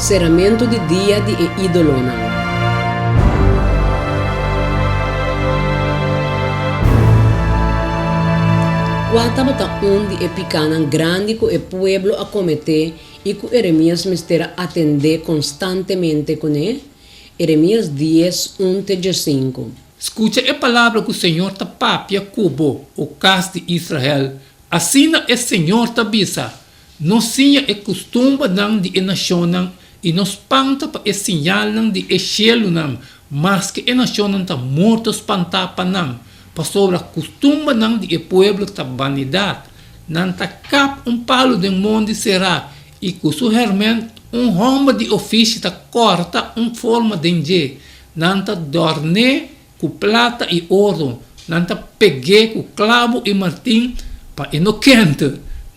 Seramentu di dia di e ídolonan. Kua tabata un di e pikánan grandi ku e pueblo a kometé i ku Eremías mester a atendé konstantemente kuné? Eremías dies, un te diesinku. Skucha e palabra ku señor ta papia ku bo, o kas di Israel, Asina e señor ta bisa, No siña e kustumbernan di e nashonnan i no spanta pa e siñalnan di e shelunan, maske e nashonnan ta morto spantá pa nan, pasobra kustumbernan di e pueblo ta banidat. Nan ta kap un palu den mondi será i ku su hèrmènt un hòmber di ofishi ta kòrta un forma den dje. Nan ta dòrn'é Ku plata i oro nan ta peg'é ku klabu i martin pa e no kente.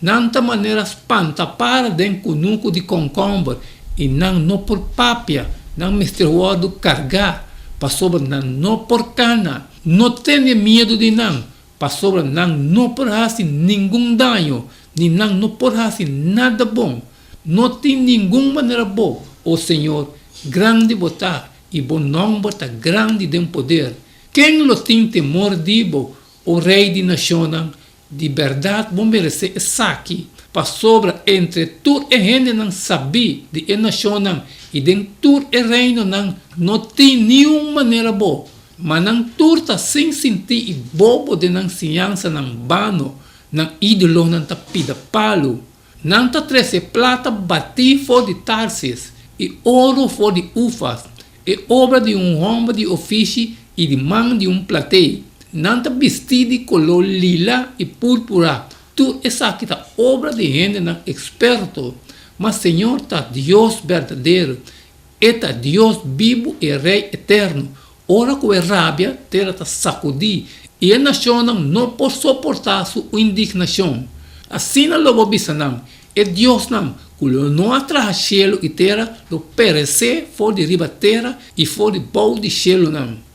Nan ta manera spantapara den kunuku di kònkòmber i nan no por papia, nan mester wòrdu kargá, pasobra nan no por kana. No tene miedu di nan, pasobra nan no por hasi ningun daño, ni nan no por hasi nada bon. No tin ningun manera bo, o Señor, grandi bo ta, i bo nòmber ta grandi den poder. Ken lo tin temor di bo, o Rei di nashonnan? Di bèrdat bo meresé esaki, pasobra entre tur e hendenan sabí di e nashonnan i den tur e reinonan no tin niun manera bo. Ma nan tur ta sin sintí i bobo den nan siñansanan bano, nan ídolonan ta pida palu. Nan ta trese plata batí for di Tarsis i oro for di Ufas, e obra di un hòmber di ofishi i di man di un plat'é. Nan ta bistí di koló lila i púrpura. Tur esaki ta obra di hendenan eksperto. Ma Señor ta Dios berdadero. E ta Dios bibu i Rei eterno. Ora ku e rabia, tera ta sakudí, i e nashonnan no por soportá su indignashon. Asina lo bo bisa nan, E diosnan ku lo no a traha shelu i tera lo peresé for di riba tera i for di bou di shelunan.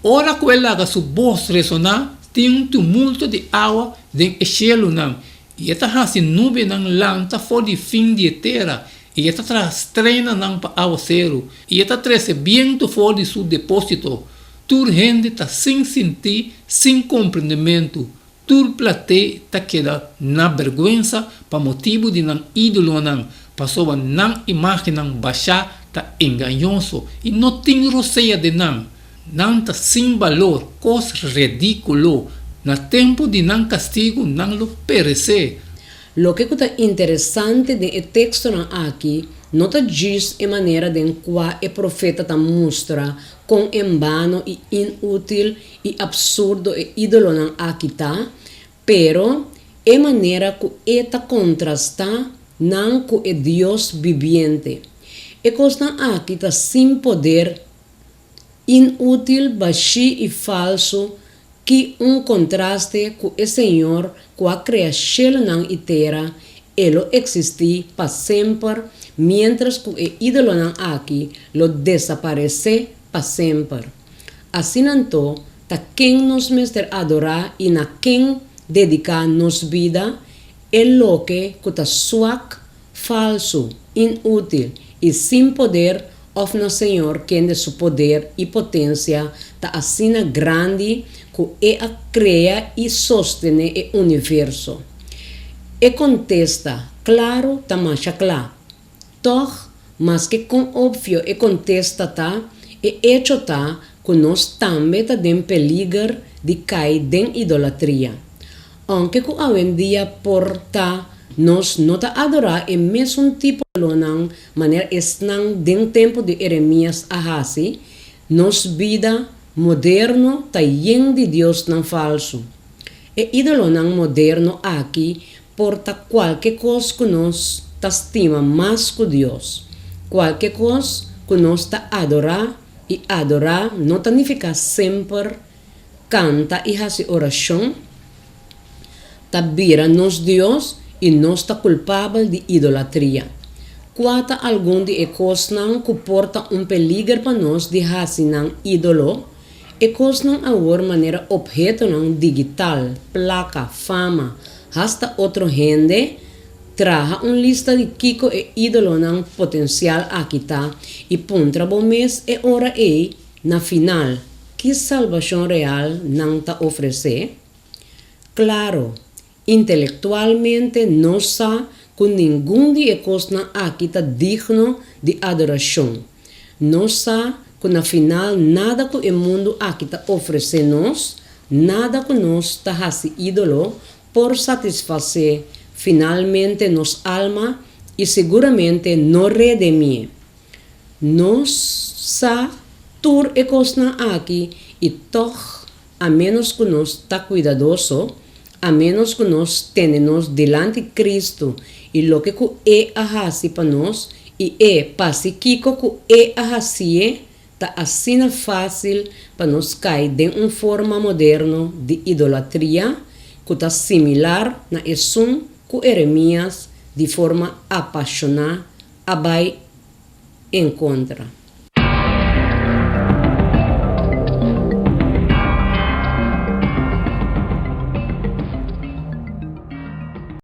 Ora ku e laga su bos resoná, tin un tumulto di awa den e shelunan, I e ta hasi nubianan lanta for di fin di e tera, i e ta traha strenanan pa awaseru, i e ta trese bientu for di su depósito. Tur hende ta sin sintí, sin komprendementu, tur platé ta keda na bèrgwensa pa motibu di nan ídolonan, pasobra nan imágennan bashá ta engañoso i no tin rosea den nan. Nan ta sin balor, kos redíkulo. Na tempu di nan kastigu nan lo peresé. Loke ku ta interesante den e tekstonan aki no ta djis e manera den kua e profeta ta mustra kon enbano i inútil i apsurdo e ídolonan aki ta, pero e manera ku e ta kontrastá nan ku e Dios bibiente. E kosnan aki ta sin poder Inútil, bashí i falsu, ki un kontraste ku e Señor ku a krea shelunan i tera, e lo eksistí pa semper, miéntras ku e ídolonan aki lo desaparesé pa semper. Asina anto, ta ken nos mester adorá i na ken dediká nos bida? E loke ku ta suak falsu, inútil i sin poder òf na Señor kende su poder i potensia ta asina grandi ku E a krea i sostené e universo? E kontesta klaru ta masha kla. Tòg, maske kon opvio e kontesta ta, e echo ta ku nos tambe ta den peliger di kai den idolatria. Ounke ku awendia por ta nos no ta adorá e mesun tipo lonan manera esnan den tempu di Eremías a hasi, nos bida moderno ta yen di diosnan falsu. E ídolonan moderno aki por ta kualke kos ku nos ta stima mas ku Dios, kualke kos ku nos ta adorá, i adorá no ta nifiká semper kanta i hasi orashon ta bira nos Dios i nos ta kulpabel di idolatria. Kua ta algun di e kosnan ku por ta un peliger pa nos di hasi nan ídolo? E kosnan awor manera ophetonan digital, plaka, fama, hasta otro hende. Traha un lista di kiko e ídolonan potensial aki ta i puntra bo mes e ora ei, na final, ki salbashon real nan ta ofresé? Klaro, intelektualmente nos sa ku ningun di e kosnan aki ta digno di adorashon. Nos sa ku na final nada ku e mundu aki ta ofresé nos, nada ku nos ta hasi ídolo, por satisfasé finalmente nos alma i seguramente no redemié. Nos sa tur e kosnan aki i tòg, a ménos ku nos ta kuidadoso, a ménos ku nos tene nos dilanti Kristu i loke ku E a hasi pa nos i E pasi kiko ku E a hasié, Ta asina fásil pa nos kai den un forma moderno di idolatria ku ta similar na esun ku Eremías di forma apashoná a bai en kontra.